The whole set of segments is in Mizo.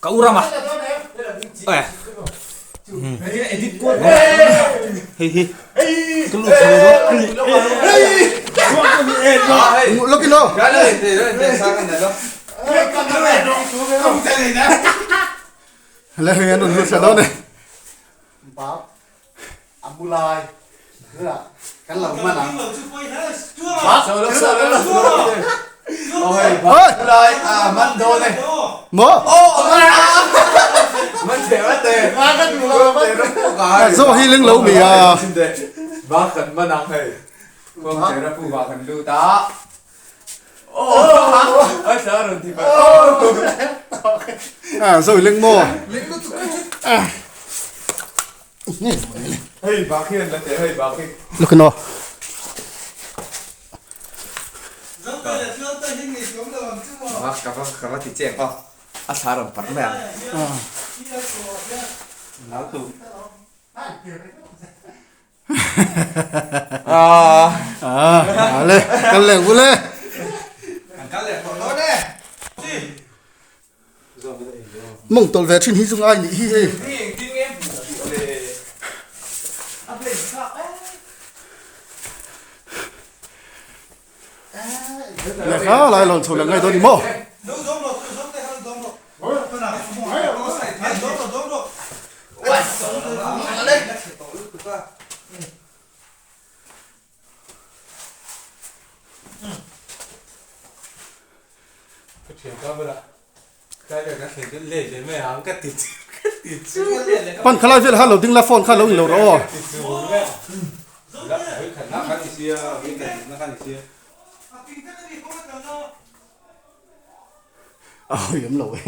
Ka u rama eh hei hi ka lut chho dawn Look lo. Le hei an lut thla dawn e. Maw? Zo hi ling lo mi a. Zo hi ling maw? Hei bak hi an la teh hei bak hi. Look no. Bak ka va ka va ti cheng aw a thla rawn parh mai ang. Nau tu. Ah ale kal leh ule. Kal leh tawh dawn e. Mawng tawlh ve thin hi chu ngai nih hi hei. Lehkha lai lawn chho leh ngai dawn ni maw? Pan khalai vel kha lo ding la phone kha lo in lo rawh aw. Awi am lo e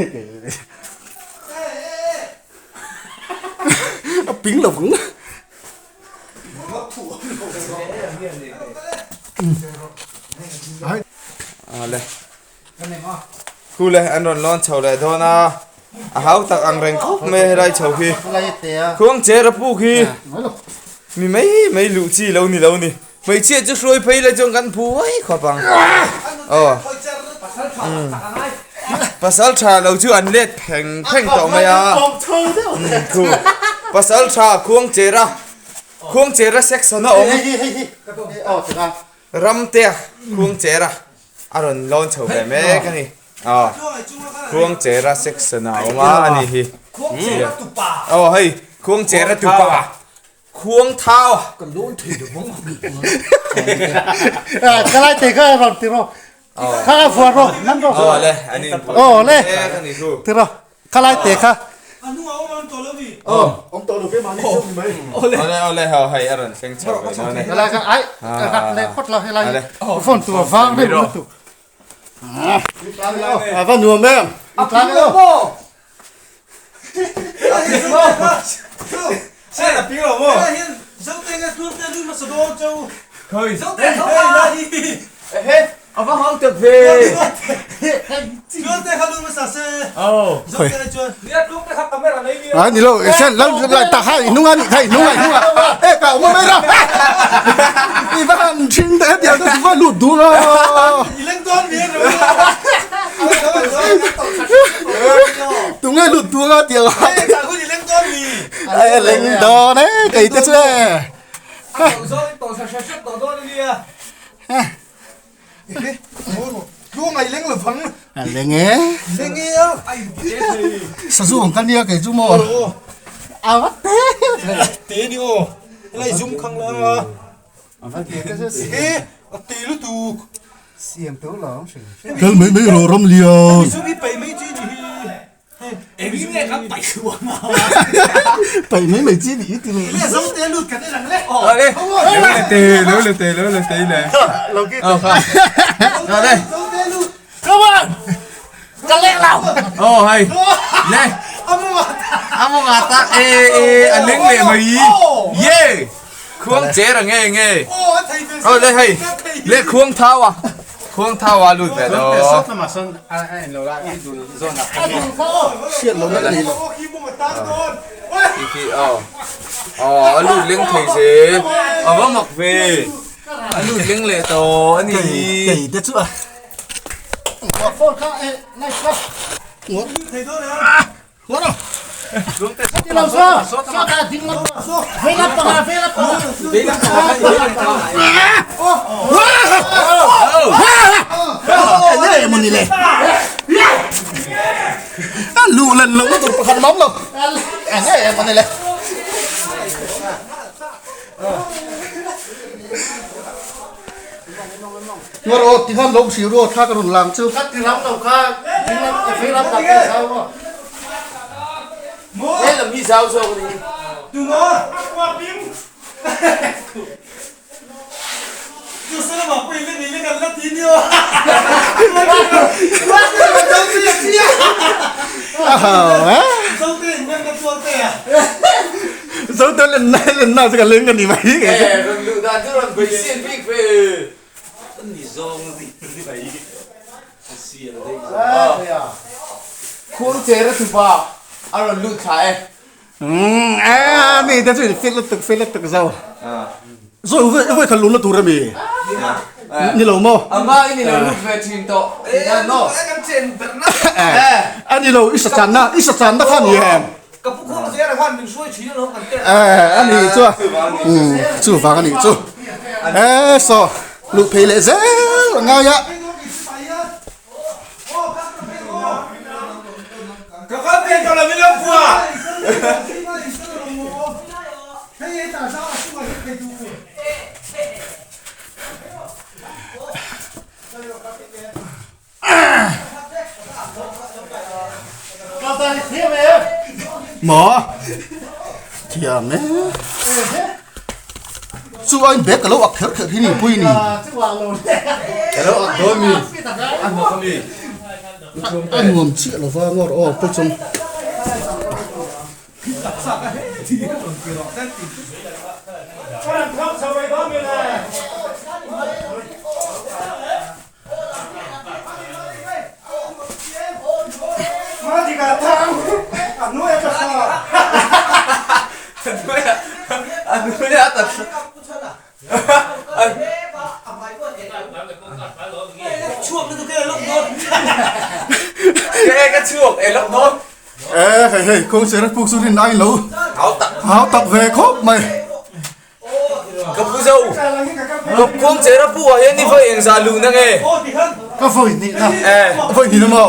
a ping lo vang. Ale. Khu le an rawn lawn chho leh dawn a, a hau tak ang reng khawp mai a helai chho hi. Khuang cher a puk hi mi mai mai luh chi lo ni lo ni. Hmeichhia chu hruai phei la chuan kan phu uai khawp ang. Aw. Pasal tha lo chu an let pheng pheng tawh mai a. Khu pasal tha khuang cher a khuang cher a section a awm. Ramtea khuang cher a. A rawn lawn chho ve mek a ni. Aw Khuangchera section ah a awm a a ni hi. Aw hei Khuangchera tupa Khuangthau. Ka lawn thei lo vang a. Ka lai te kha rawn ti rawh. Kha kha vuah rawh nan rawh. Aw le ani. Aw le ti rawh. Kha lai te kha. A hnungah awm an tawh lo mi. Aw awm tawh lo ve mahni chu ni mai. Awle awle ho hei a rawn thleng chho ve dawn e. Helai kha ai rak leh phawt lo helai phone tur a vang deuh lutuk. A va nuam em. A ping lo maw? Sen a ping lo maw? Helai hian Zote nge Tluangte lu hmasa dawn cheu. Khawi. Zote tho kha. Ehe. A va hau tak ve. Chuan te kha lu hmasa se. Zo te chuan. Nia tluk te kha camera nei nia. A ni lo, sen lal lai ta kha inung a ni kha inung a inung a. E ka uma mai ra. I va han thing te hetiang te va lut duh a. I leng dawn mi ro. Tunge lut duh a tiang a. E ka hun i leng dawn mi. E leng dawn e kei te chu e. A tawh zawng in tawh sa hre hrep tawh dawn ania. Tluang ai leng lovang. A leng e. Leng e a. Sazu ang ka nia kei chu maw. A va te. Te ni aw. Helai zoom khang la a. A va te te se. E a te lutuk. Siam teuh lo ang hrim hrim. Kal mai mai rawh Ramlian. Zoom hi paih mai chi ni hi. Engin nge kan paih suam a? Paih mai mai chi ni i ti le. Le zo te lut kan en ang le. Ale. Lo le te, lo le te, lo le te le. Lo ki. Aw kha. Ale. Zo te lut. Come on. Ka lek lo. Oh hai. Le. Amu nga ta. Amu nga ta e e a leng le mai. Ye. Khuang che ra nge nge. Oh a thei ve. Oh le hei. Le khuang thau à. Khuang thau a lut ve lo. Hriat lo na nei lo. Khi khi aw aw a lut leng thei zel a va mak ve a lut leng leh tawh a ni hi. Kei te chu a Lu lên lo lutuk pakhat mawm lo enge emaw ni le. Ngawr aw tikhan lo hriu ru aw thla ka rawn lang chu. Ka ti ram lo kha ding lam vei lam tak hi zau maw. He lam hi zau zawk a ni. Tu maw? Tu salama pawh in la nei la kan la ti nia. Zote in ngan ka tuar te a. Zote len na len na chu ka leng a ni mai. Eh rawn luh dan chu rawn bei sial bik ve. Khuangchera tupa a rawn lut thla e. Umm a mi te chu in fit lutuk fit lutuk zo. Zo voi kha lun na tur ami ni lo maw. Ama in i lo lut ve thin tawh tihna maw. A ni lo i sa channa i sa channa kha ni em. Ka pu khuang zera khan min hruai thin alawm kan te. A ni chu a chuvang a nih chu. E saw luh phei leh zel a ngai a. Ka kal thei tawh lo min lo pua. Maw thiam e chu a in bag ka lo ak kher kher hi ni pui ni ka lo ak dawn mi a hnawk a mi a nuam chiah lova ngawr aw pawh chuan E hei hei kawng sir puk chu rin ai lo hau tak ve khawp mai. Ka pu zo ka kawng che ra pu ah hian i vawi engzah luh na nge? Ka vawi hnih na vawi hnih na maw?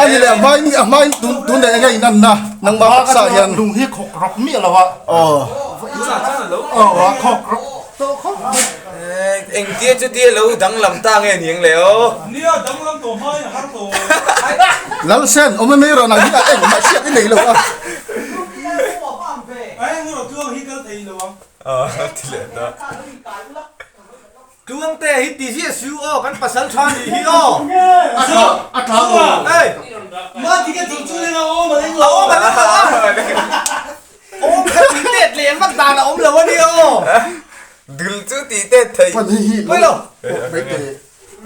A ni leh a hmain a hmain tun tun leh enge in an na nangmah taksa hian lung hi khawk rawk miah lo a aw a khawk rawk tawh khawp mai. Engtia chutia lo danglam ta nge niang le aw? Nia danglam tawh hmain a har tawh. Lalsen awm em ei rawh nang hi a engmah hriat i nei lo a. Tluangte hi ti ziah su aw kan pasal tha nih hi aw. A tla lo. Ei. Ma ti ka tih chu leng a awm a leng lo. A awm a leng lo a. Awm kha tih tet leh vak dan a awm lo a nia aw. Dul chu tih tet thei. Pan hi hi Pawilo. Mai te.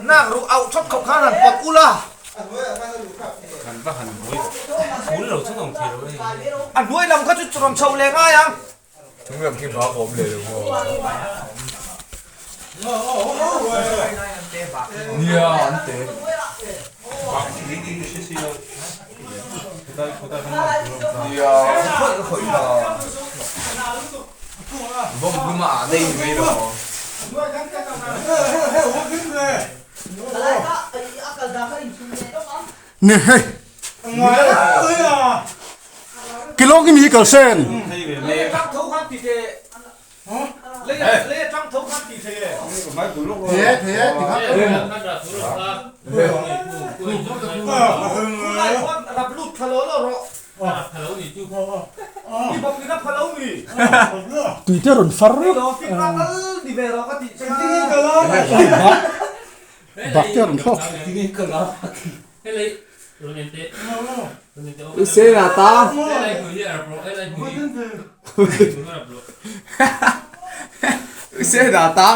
Nak ruh auh thawt khawp khan han pawt ula. Kan va han buai ful lo chu awm thei lo e. A hnuai lam kha chu rawn chho leh ngai ang. Chung lam khi bak awm leh lo maw? Nia an te. Nia khawih khawih la. Vawm hlum a ah nei ni mai lo maw? Ni hei. Kilawng i mi kal sen. Tui te rawn far bak te rawn thlawk. Sena ta. Sena ta.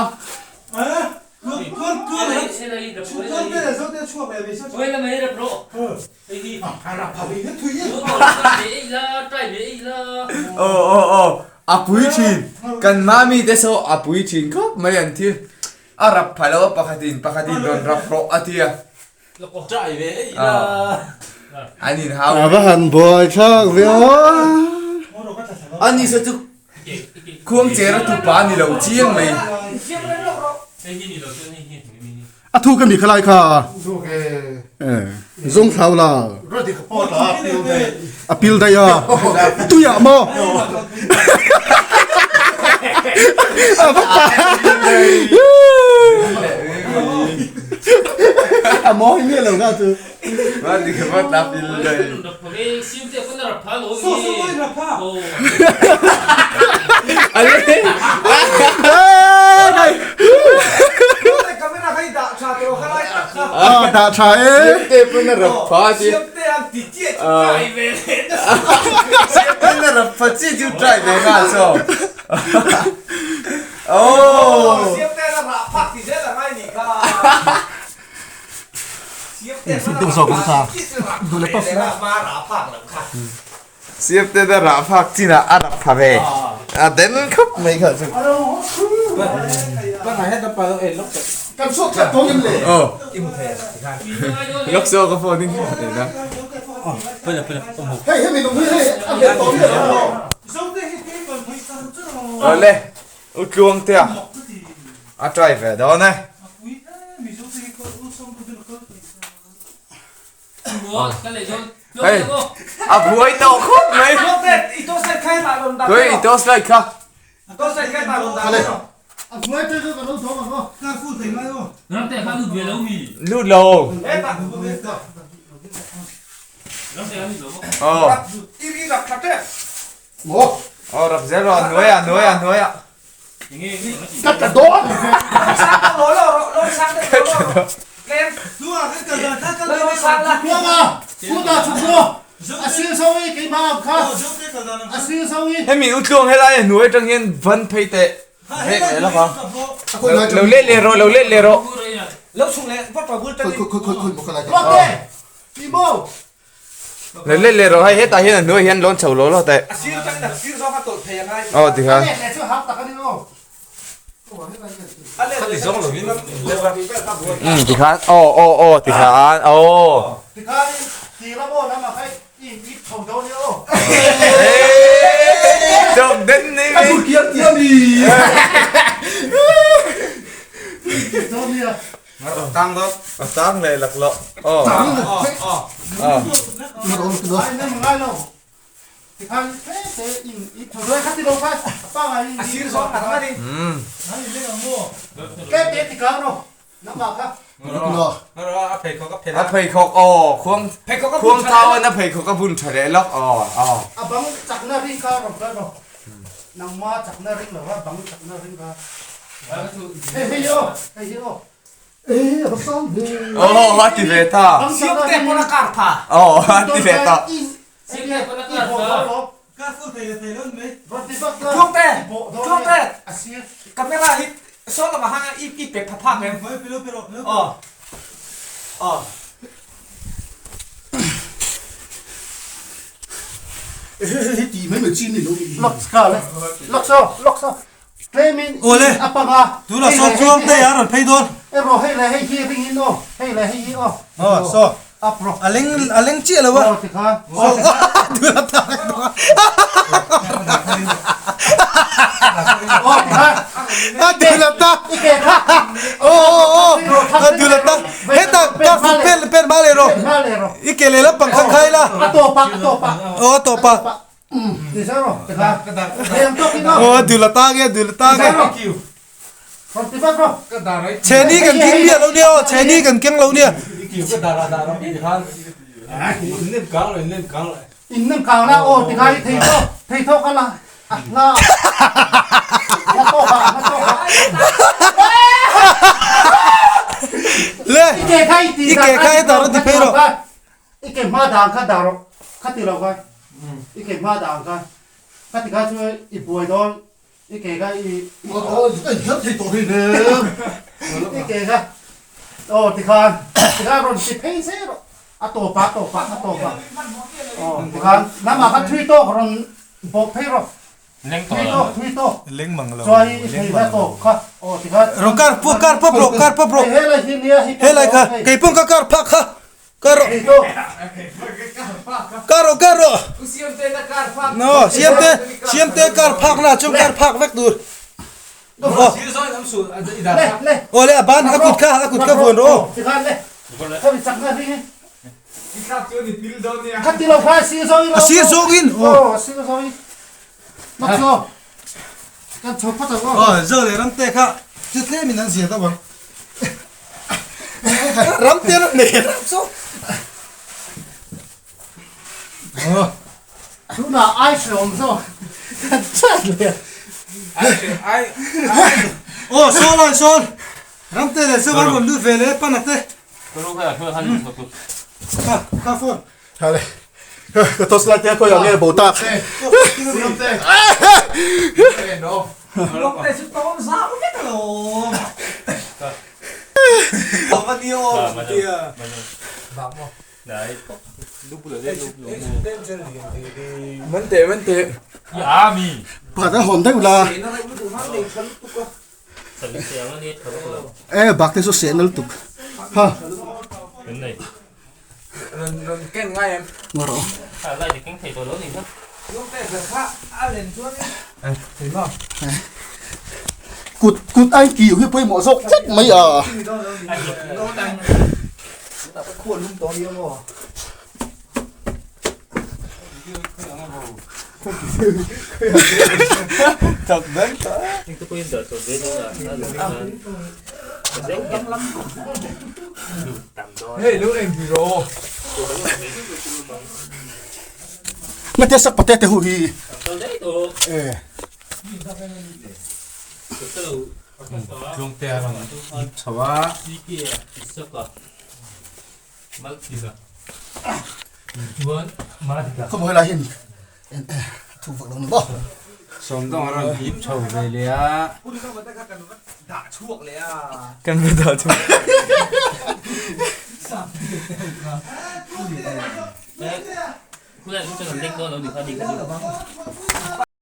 Aw aw aw a pui thin kan mami te saw a pui thin khawp mai an thil a rap pha lo a pakhatin pakhatin rawn rap rawh a tia an in hau A va han buai thlak ve aw. Ani saw chu khuangcher a tupa a ni lo chiang mai. A thu ka mi khalai kha zawng thlau la a pil daih a tuiah maw a va pa a mawi miah lo kha chu Dah tha e. Siamte na rah phak chinah a rak pha ve. A den khawp mai kha chu. Kan suak that tawng em le? Oh. Lok so ka phone in na. Hei hemi nung hi hei a lian tawng em le? Ole. U tluang te a. A try ve dawn e. Hei, a buai tawh khawp mai. Khawi i toss light kha. Lut lo. Aw. Aw rap zel rawh a hnuai ah hnuai ah hnuai ah. Ka tla dawn. Hemi u tluang helai a hnuai atang hian van phei teh vek leh lawk a. Lo let leh rawh lo let leh rawh. Lo let leh rawh hei hetah hian a hnuai hian lawn chho lo lo teh. Aw tikhan. Umm tikhan aw aw aw tikhan aw. Chawk den ni mi. Tang dawt. A tang leh laklawh. Aw. Aw. A pheikhawk aw khuang khuang thau in a pheikhawk a bun tha leh lawk aw aw. Aw a ti ve ta. Aw a ti ve ta. Awle tunah sawn chuang te a rawn phei dawn aw saw a leng a leng chiah lo a tunah tak a tunah tak aw aw aw a tunah tak hetah ka fut pen pen hma leh rawh i ke leh lampang kha khai la aw a tawp a. Aw dul a tang e dul a tang e Chheni kan keng miah lo nia aw chheni kan keng lo nia Le i ke kha hetah rawn ti phei rawh. I ke hma dan kha dah rawh kha ti lo kha i ke hma dan kha kha ti kha chu i buai dawn i ke kha i i ke kha Aw tikhan tikhan rawn ti phei zel rawh a tawp ah a tawp ah a tawp ah aw tikhan lamah khan thui tawk rawn bawk phei rawh thui tawk thui tawk Leng mang lo chuan i thei na tawp kha aw tikhan Rawn kar pawp kar pawp rawh kar pawp rawh hei helai hi nia hi helai kha keipawng ka kar phak kha Kar rawh. Kar rawh kar rawh. No siamte siamte kar phak na chung kar phak vek tur. Aw le a ban a kut kha a kut kha vuan rawh. A sir zawng in. Aw. Aw zo leh ramte kha chu tlem in an zia deuh ang. Ramte ram nei ram chu. Tuna ai hre awm zawk kan chat leh. Ai Aw sawl ai sawl. Ramte leh chu an rawn lut ve leh pana te. Kha kha phone. Hale. Ka tos lai te khawi ang nge bo tak. Man te man te. Pakhat a hawn deuh la. E bak te chu seh na lutuk. Ha. Ron ron ken ngai em. Ngaw rawh. Kut kut a inkiu hi pawimawh zawk tlat mai a. Ngatia sak pate te hu hi e. Tlungte a rawn ip chho a. Khawmaw helai hian thu vak lo ni maw. Sawmdawng a rawn hip chho ve leh a. Kan va dah chhuak.